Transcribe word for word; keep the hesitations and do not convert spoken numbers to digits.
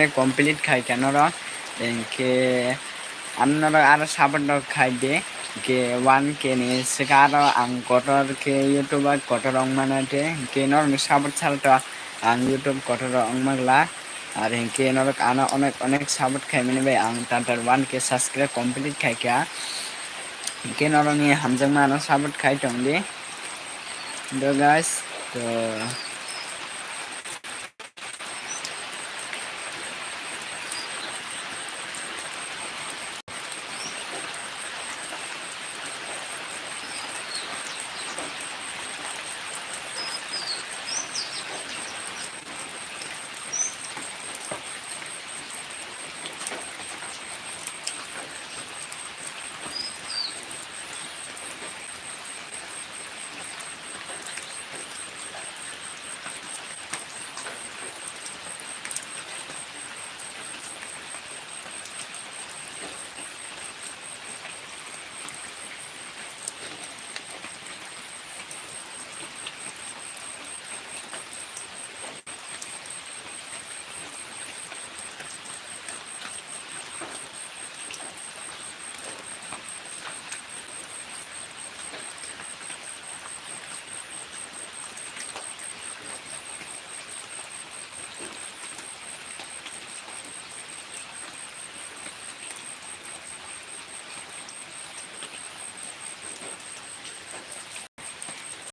complete khai kha norok, hinkhe ano norok aro support rok khai di, hinkhe one K ni swkang aro ang kotor khe YouTube o kotor wng mano de, hinkhe norokni support sal to ang YouTube kotor wng magla. Ar hinkhe norok ano onek onek support khai mani bai ang tan tan one K subscribe complete khai kha, hinkhe norokni hamjakma ano support khai tong di. Do guys, to